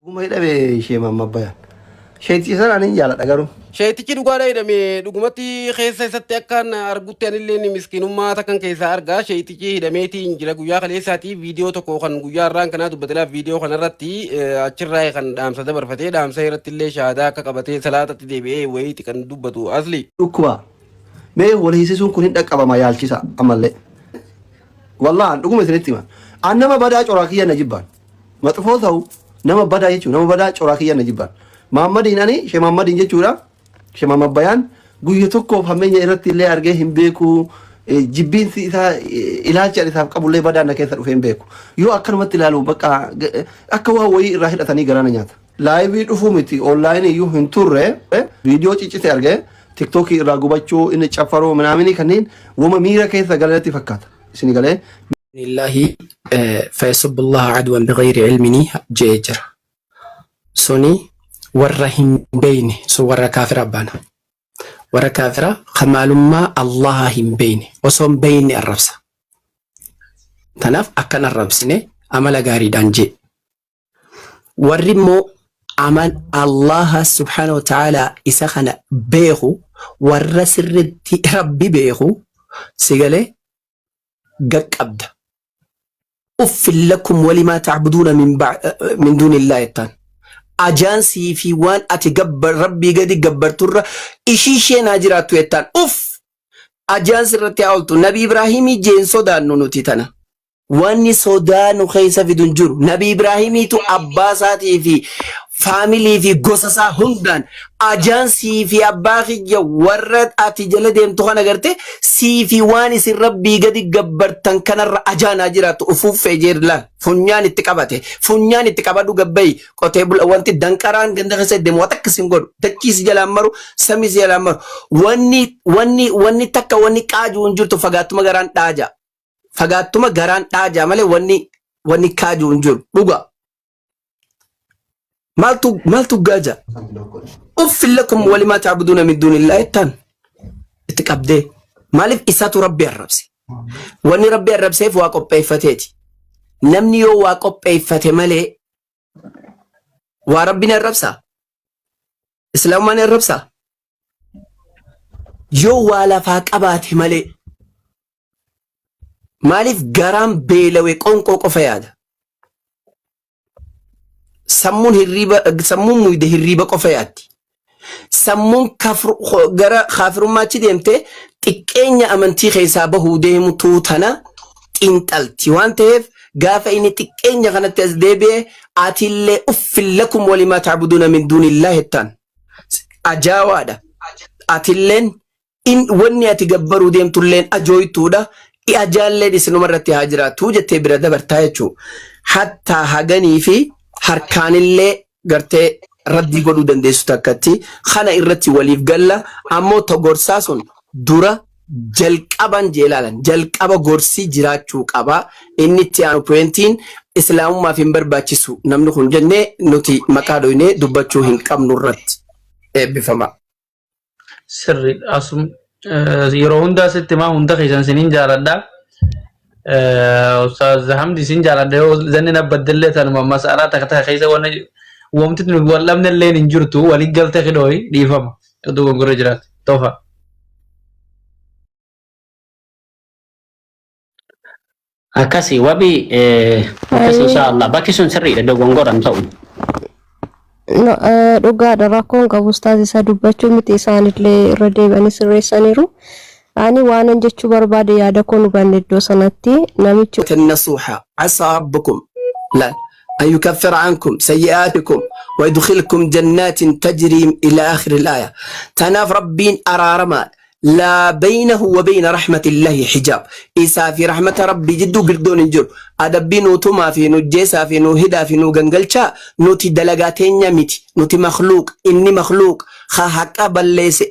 Dhuguma hidhame ishee mamma bayaan. Sheeticha sana ani hin jaaladha garuu. Sheetichi dhugaadha jedhame dhugumatti keessa isatti akkaan argutti anillee miskiinummaa takkan keessaa argaa sheetichi hidhameetiin jira guyyaa kaleessaatii viidiyoo tokko kan guyyaa irraan kanaa dubbatelaaf viidiyoo kanarratti achirraa kan dhaamsa dabarfatee dhaamsa irratti illee shaadaa akka qabatee salaatatti deebi'ee wayiiti kan dubbatu asli. Dhukkuba. Mee wal hiisisuun kun hin dhaqqabama yaalchisa ammallee. Wallah an dhuguma isinitti hima. An nama badaa coraa kiyya na jibbaan. Maxfoo ta'u nama badaa jechuun nama badaa coraa kiyya na jibbaan. Maammadiin ani shee Maammadiin jechuudha. Shee Maammad Bayaan guyya tokkoof hammeenya irratti illee argee hin beeku. Jibbiinsi isaa ilaalchi ani isaaf qabullee badaa na keessa dhufee hin beeku. Yoo akkanumatti ilaalu bakka akka waan wayii irraa hidhatanii garaa na nyaata. Laayivii dhufuu miti onlaayinii iyyuu hin turre viidiyoo ciccite argee tiktookii irraa gubachuu inni caffaruu minaaminii kanneen wama miira keessa galanatti fakkaata. Isin galee Illaahi fayasubbu Allaha adwan bighayri ilmini je'ee jira. Suni warra hin beeyne sun warra kaafira baana. Warra kaafira ka maalummaa Allaha hin beeyne osoo hin beeyne arrabsa. Tanaaf akkan arrabsine amala gaariidhaan je'e. Warri immoo aman Allaha subhaanahu wa ta'ala isa kana beeku warra sirritti Rabbi beeku si galee gaqqabda. Uffin lakum walimaa ta'buduuna min duunillaa jettaan. Ajaan sii fi waan ati gabbar Rabbii gadi gabbarturra ishii isheen haa jiraattu jettaan. Uff! Ajaan sirratti haa ooltu. Nabi Ibraahimii jeen sodaannu nuti tana. Wanni sodaa nu keessa fidu hin jiru. Nabi Ibraahimiitu abbaa isaatii fi faamilii fi gosa isaa hundaan ajaan sii fi abbaa kiyya warra ati jala deemtu kana garte sii fi waan isin rabbii gadi gabbartan kanarra ajaan haa jiraattu ufuuffee jeer laal funyaan itti qabate funyaan itti qabadhu gabbayi qotee bula wanti danqaraan ganda keessa deemu waan takka sin godhu dachii si jalaan maru samii si jalaan maru wanni wanni wanni takka wanni qaajuu hin jirtu fagaattuma garaan dhaaja. Fagaattuma garaan dhaajaa malee wanni wanni kaajuu hin jiru. Dhuga. Maaltu maaltu gaaja? Uffin lakum walimaa ta'buduuna min duunillaa jettaan itti qabdee. Maaliif isatu rabbi arrabse? Wanni rabbi arrabseef waa qopheeffateeti. Namni yoo waa qopheeffate malee waa rabbi ni arrabsaa? Islaamummaa ni arrabsaa? Yoo waa lafaa qabaate malee Maaliif garaan beelawe qonqoo qofa yaada. Sammuun hirriiba sammuun muyde hirriiba qofa yaaddi. Sammuun kafru gara kaafirummaa achi deemte xiqqeenya amantii keessaa bahuu deemtuu tana xiinxalti waan ta'eef gaafa inni xiqqeenya kanatti as deebi'e atillee uffin lakum walimaa ta'buduuna min duunillaa jettaan. Ajaawaadha. Atilleen In wanni ati gabbaruu deemtulleen ajooytuudha, i ajaalleen isinuma irratti haa jiraattuu jettee bira dabartaa jechuu. Hattaa haganii fi harkaanillee gartee raddii godhuu dandeessu takkatti kana irratti waliif galla ammoo ta gorsaa sun dura jalqaban jeelaalan jalqaba gorsi jiraachuu qaba inni itti aanu pointiin islaamummaaf hin barbaachisu namni kun jennee nuti maqaa dhoynee dubbachuu hin qabnu irratti eebbifama. Sirriidha. Asum yeroo hundaa sitti himaa hunda keessan isiniin jaaladha. Ustaaz Hamdi isin jaaladha yoo zanni nabbaddellee tanuma mas'alaa takka takka keessa wanni wamti nu wal dhabne illee hin jirtu walii galte hidhooyi dhiifama. Yoo dogongorra jiraate. Tofa. Akkasi wabi akkasi Ayee. insha Allah bakki sun sirriidha dogongora hin ta'u. No, dhugaadha rakkoon qabu ustaaz isa dubbachuu miti isaanillee irra deebi'anii sirreessaniiru. Ani waanan jechuu barbaade yaada koo nu banne iddoo sanatti namichi النصوحة عسى ربكم لا أن يكفر عنكم سيئاتكم ويدخلكم جنات تجري إلى آخر الآية تناف ربين أرارما Laa baynahu wa bayna rahmatillaahi hijaab. Isaa fi rahmata Rabbii jidduu girdoon hin jiru. Adabbii nuu tumaa fi nu jeesaa fi nuu hidhaa fi nuu gangalchaa nuti dalagaa teenya miti. Nuti makhluuq, inni makhluuq. Ka haqa balleesse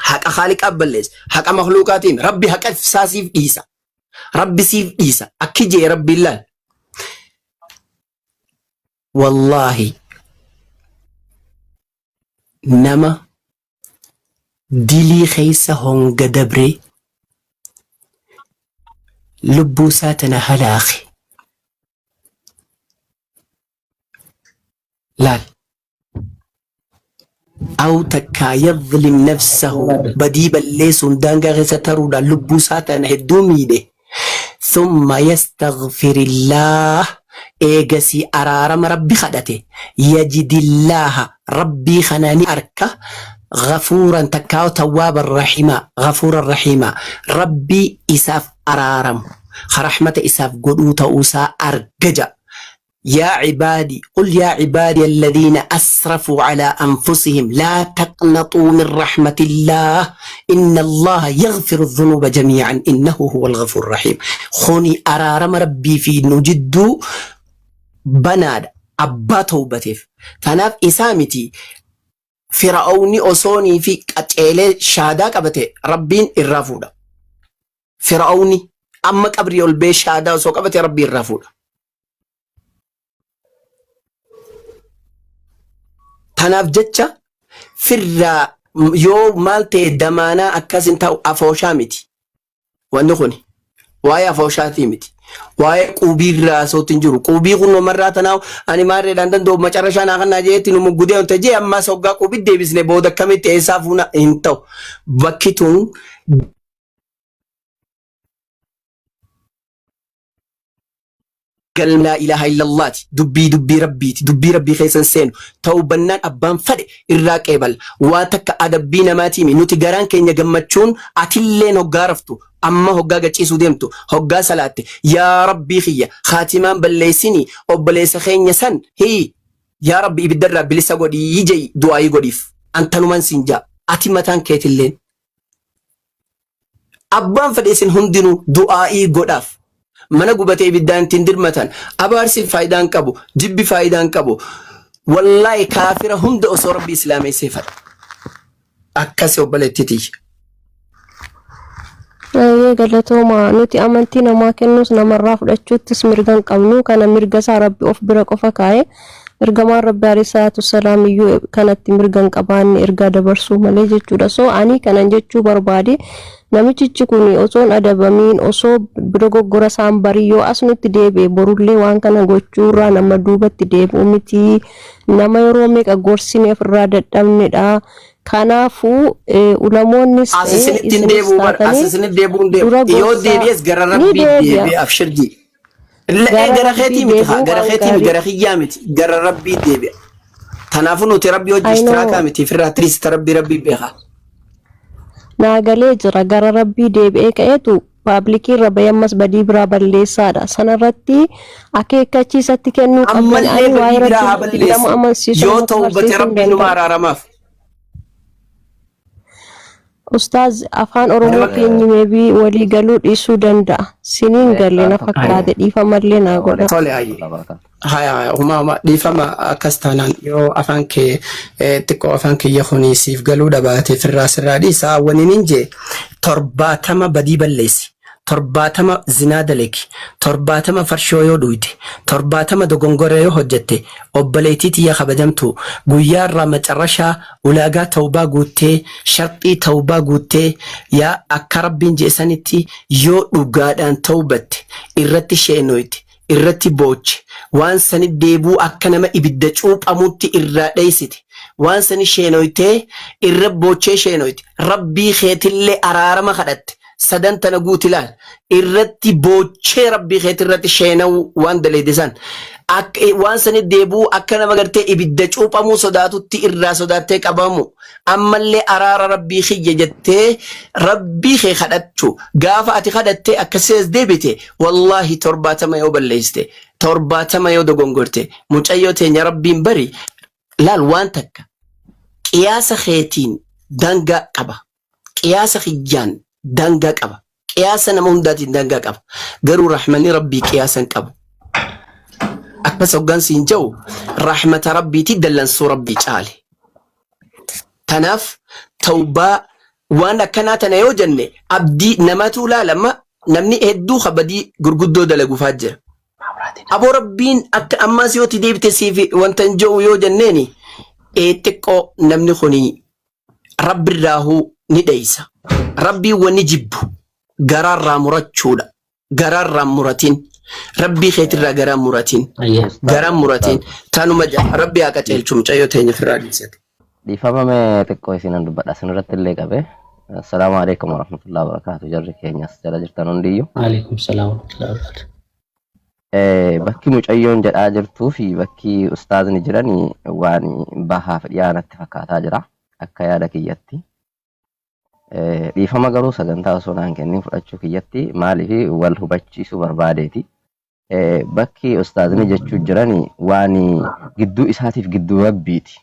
haqa khaaliqaa balleesse. Haqa makhluuqaatiin Rabbi haqa isaa siif dhiisa. Rabbi siif dhiisa. Akki jee Rabbiin laal. Wallaahi nama dilii keessa honga dabree lubbuu isaa tana halaake. Laal. Aw takkaa yadhlim nafsahu badii balleessuun daangaa keessa taruudhaan lubbuu isaa tana hedduu miidhe. Thumma yastaghfirillaah eegasii araarama Rabbi kadhate. Yajidillaaha Rabbii kana ni arka ghafuuran takkaa tawwaaban rahiimaa ghafuuran rahiimaa Rabbii isaaf araaramu ka rahmata isaaf godhuu ta'uu isaa arga ja'a. Yaa cibaadii, qul yaa cibaadiya alladiina asrafuu calaa anfusihim laa taqnaxuu min raxmatillaah inna allaaha yaghfiru dhunuuba jamiican innahu huwal ghafuur rahiim. Kuni araarama Rabbii fi nu jidduu banaadha abbaa tawbateef. Tanaaf isaa miti Fir'awni osoonii fi qaceelee shaadaa qabate Rabbiin irraa fuudha. Fir'awni amma qabrii ol bee shaadaa osoo qabate Rabbii irraa fuudha. Tanaaf jecha firraa yoo maal ta'e damaanaa akkas hin ta'u afooshaa miti. Wanni kun waa'ee afooshaatii miti. Waa'ee quubii irraa haasa'utti hin jiru. Quubii kun namarraa tanaa ani maarreedhaan danda'u macarrashaa naa kannaa jeetti nu muggudee wanta jee ammas hoggaa quubii deebisne booda akkamitti eessaa fuuna hin ta'u. Bakki tun galma laa ilaaha illallaati dubbii dubbii rabbiiti dubbii rabbii keessan seenu tawbannaan abbaan fadhe irraa qeebala waa takka adabbii namaatiimi nuti garaan keenya gammachuun atilleen hoggaa raftu amma hoggaa gachiisuu deemtu hoggaa salaatte yaa rabbii kiyya kaatimaan balleessinii obboleessa keenya san hii yaa rabbi ibiddarraa bilisa godhii je'i du'aayii godhiif antanuman siin jaa ati mataan keetilleen Abbaan fedhe isin hundinuu du'aa'ii godhaaf. Mana gubate ibiddaan ittiin dirmatan. Abaarsi faayidaa hin qabu. Jibbi faayidaa hin qabu. Wallaahi kaafira hunda osoo rabbi islaameessee fadha. Akkasi obboleettii tiyya. Baay'ee galatooma. Nuti amantii namaa kennuus namarraa fudhachuuttis mirga hin qabnu. Kana mirga isaa Rabbi of bira qofa kaa'e. Ergamaan Rabbi alayhi salaatu wassalaam iyyuu kanatti mirga hin qabaanne ergaa dabarsuu malee jechuudha. So ani kanan jechuu barbaade namichichi kun osoo hin adabamiin osoo dogoggora isaan barii yoo as nutti deebi'e borullee waan kana gochuurraa nama duubatti deebi'u miti. Nama yeroo meeqa gorsine ofirraa dadhabnedha. Kanaafuu ulamoonnis As ta'e isinitti hin isinis deebi'u bar as taatanii isinitti deebi'u hin deebi'u. dura Yoo gorsaa deebi'es gara ni rabbii deebi'a. deebi'e abshirjii. La'ee Gara gara rabbii keetii miti haa deebi'uu gara waan keetii miti gaarii. gara kiyyaa miti gara rabbii deebi'a. Kanaafuu nuti rabbii hojii I ishtiraakaa know. miti firraa tiriista rabbii rabbii beeka. Naa galee jira gara rabbii deebi'ee ka'eetu paablikii irra bahee ammas badii biraa balleessaadha. Sanarratti akeekkachiisatti kennuu qabdan Ammallee ani badii waa'ee biraa haa rabbii irratti nama balleessu. amansiisuu Yoo nama ta'u bate barsiisuu hin rabbii numa danda'u. araaramaaf. Ustaaz afaan Oromoo Nama keenyi meebii walii galuu dhiisuu danda'a. Siniin galle na fakkaate dhiifamallee naa godha. Tole hayyee. Haya haya humaa humaa dhiifama akkas taanaan yoo afaan kee xiqqoo afaan kiyya kuni siif galuu dhabaate firraa sirraa dhiisa wani nin jee 70 badii balleessi 70 zinaa dalagi 70 farshoo yoo dhuyde 70 dogongora yoo hojjatte obboleettii tiyya kabajamtuu guyyaa irraa macarrashaa Ulaagaa tawbaa guuttee, sharxii tawbaa guuttee, yaa akka Rabbiin je'e sanitti yoo dhugaadhaan tawbatte, irratti sheenoyte, irratti booche, waan sanit deebi'uu akka nama ibidda cuuphamuutti irraa dheeysite, waan sani sheenoytee, irra boochee sheenoyte, Rabbii keetillee araarama kadhatte, sadan tana guuti laal. Irratti boochee Rabbii keetirratti sheenawuu waan dalayde san. Akka waan sanit deebi'uu akka nama gartee ibidda cuuphamuu sodaatutti irraa sodaattee qabamu. Ammallee araara Rabbii kiyya jettee Rabbii kee kadhachu. Gaafa ati kadhattee akkasii as deebite wallaahi 70 yoo balleessite 70 yoo dogongorte mucayyoo teenya Rabbiin bari laal waan takka qiyaasa keetiin daangaa qaba. Qiyaasa kiyyaan daangaa qaba. Qiyaasa nama hundaatiin daangaa qaba. Garuu rahmanni Rabbii qiyaasa hin qabu. Akkas hoggaan siin jedhu rahmata Rabbiiti dallansuu Rabbii caale. Tanaaf tawbaa waan akkanaa tana yoo jenne abdii namatu laalama namni hedduu kabadii gurguddoo dalagufaa jira. Aboo Rabbiin akka ammaas yoo itti deebite siif wanta hin jedhu yoo jenneeni xiqqoo namni kuni Rabbirraahuu ni dheeysa. Rabbiin wanni jibbu garaarraa murachuudha. Garaarraa hin muratin. Rabbii keetirraa garaan muratiin. Ayyee. Ustaaz, Garaan muratiin. ustaaz. Tanuma ja'a. Rabbi haa qaceelchu mucayyoo teenya firraa dhiisate. Dhiifama mee xiqqoo isinan dubbadha isinirratti illee qabe. Assalaamu alaikum warahmatullahi wabarakatuh. Jarri keenyas jala jirtan hundiyyuu. Waalaikum salaam warahmatullahi wabarakatuh. Bakki mucayyoon jedhaa jirtuu fi bakki ustaazni jiran waan bahaaf dhiyaanatti fakkaataa jira akka yaada kiyyatti. Dhiifama garuu sagantaa osoo naan kennin fudhachuu kiyyatti maaliif wal hubachiisuu barbaadeeti. Bakki ustaazni jechuu jiran waan gidduu isaatiif gidduu rabbiiti.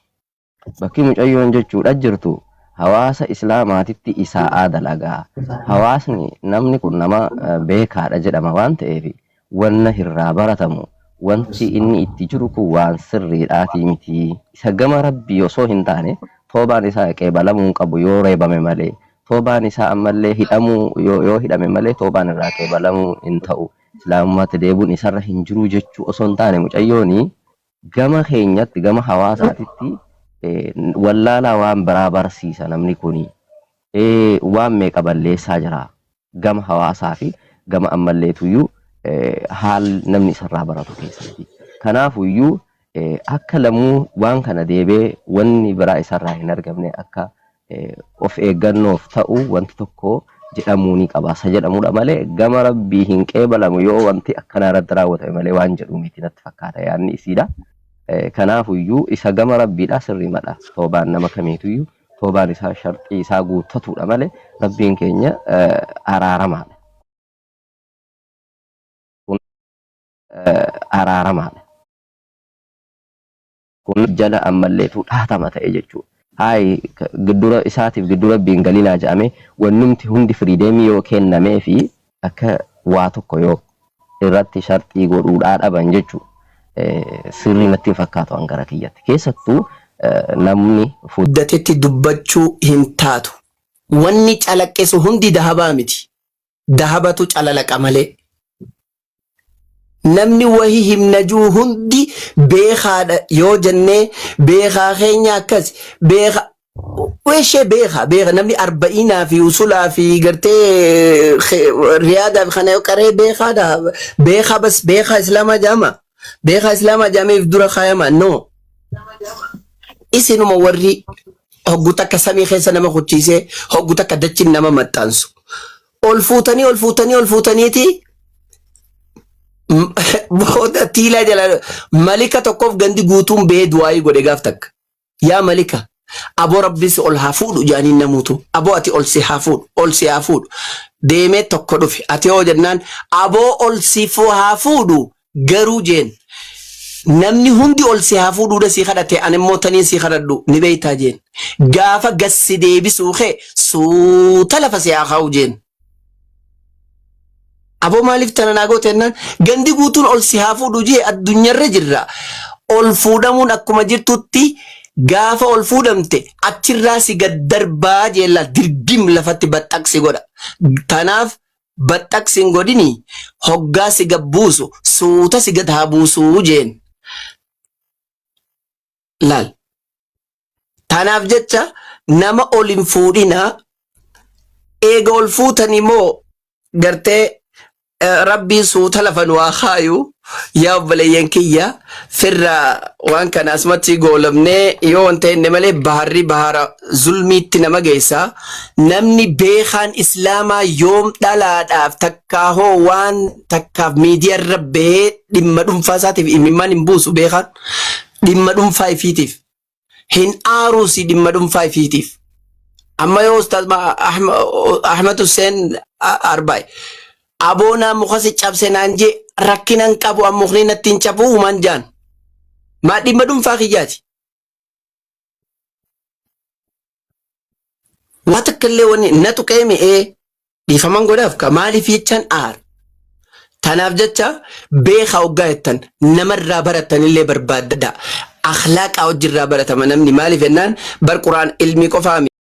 Bakki mucayyoon jechuudha jirtu hawaasa islaamaatitti isaa'aa dalagaa. Hawaasni namni kun nama beekaadha jedhama waan ta'eef wanna irraa baratamu wanti inni itti jiru kun waan sirriidhaatii miti. Isa gama rabbii osoo hin taane toobaan isaa qeebalamuu hin qabu yoo reebame malee. Toobaan isaa ammallee hidhamuu yoo hidhame malee toobaan irraa qeebalamuu hin ta'u. Islaamummaatti deebuun isarra hin jiru jechuu osoo hin taane mucayyooni gama keenyatti gama hawaasaatitti wallaalaa waan biraa barsiisa namni kuni. Waan meeqa balleessaa jira gama hawaasaa fi gama ammalleetuyyuu haal namni isarraa baratu keessatti. Kanaafuyyuu akka lamuu waan kana deebee wanni biraa isarraa hin argamne akka of eeggannoof ta'u wanti tokko jedhamuu ni qaba. Isa jedhamudha malee gama rabbii hin qeebalamu yoo wanti akkanaa irratti raawwatame malee waan jedhu miti natti fakkaata yaadni isiidha. Kanaafuyyuu isa gama rabbiidha sirrii madha. Toobaan nama kamiituyyuu toobaan isaa sharxii isaa guuttatudha malee rabbiin keenya araaramaadha. Kun araaramaadha. Kun jala ammalleetu dhaatama ta'e jechuudha. Hayi giddura isaatiif gidduu rabbiin galinaa jedhamee wannumti hundi firiideemii yoo kennamee fi akka waa tokko yoo irratti sharxii godhuudhaa dhaban jechuudha. Sirrii natti hin fakkaatu an gara kiyyatti. Keessattuu namni guddatetti dubbachuu hin taatu. Wanni calaqqisu hundi dahabaa miti. Dahabatu calalaqa malee. Namni wahi himna juu hundi beekaadha yoo jennee beekaa keenya akkas beeka weeshee beeka beeka namni arba'iinaa fi usulaa fi gartee riyaadaa fi kana yoo qaree beekaadha beekaa bas beekaa islaamaa jaama beekaa islaamaa jaameef dura kaayama no isinuma warri hoggu takka samii keessa nama kuchiisee hoggu takka dachin nama maxxansu ol fuutanii ol fuutanii ol fuutaniiti booda tiilaa jala malika tokkoof gandi guutuun bahee du'aayii godhe gaaf takka. Yaa malika aboo rabbi si ol haa fuudhu jedhaniin namuutu aboo ati ol si haa fuudhu ol si haa fuudhu deemee tokko dhufe ati hoo jennaan aboo ol si haa fuudhu garuu jeen namni hundi ol si haa fuudhuudha si kadhate ani immoo taniin si kadhadhu ni beektaa jeen gaafa gassi deebisuu kee suuta lafa si haa kaa'u jeen. Aboo maaliif tana naa goote jennaan gandi guutuun ol si haa fuudhu jee addunyaarra jirra. Ol fuudhamuun akkuma jirtutti gaafa ol fuudhamte achirraa si gad darbaa jeella dirgim lafatti baxxaqsi godha. Tanaaf baxxaqsi hin godhini hoggaa si gad buusu suuta si gad haa buusuu jeen. Laal. Tanaaf jecha nama ol hin fuudhinaa eega ol fuutan immoo gartee rabbiin suuta lafa nu haa kaayu yaa obboleeyyan kiyya firra waan kana asumatti goolabnee yoo wanta jenne malee baharri bahara zulmiitti nama geessa namni beekaan islaamaa yoom dhalaadhaaf takkaa hoo waan takkaaf miidiyaa irra bahee dhimma dhuunfaa isaatiif imimmaan hin buusu beekaan dhimma dhuunfaa ifiitiif hin aaruusi dhimma dhuunfaa ifiitiif. Amma yoo Ustaaz Ahmad Hussein Arbaay aboonaa muka si cabse naan jee rakkina hin qabu an mukni natti hin cabuu human jaan. Maa dhimma dhuunfaa kiyyaati. Waa takka illee wanni na tuqee mi'ee dhiifaman godhaaf ka maaliif jechaan aara. Tanaaf jecha beekaa hoggaa jettan namarraa barattanillee barbaaddadha. Akhlaaqaa hojirraa baratama namni maaliif jennaan bar quraan ilmii qofaa miti.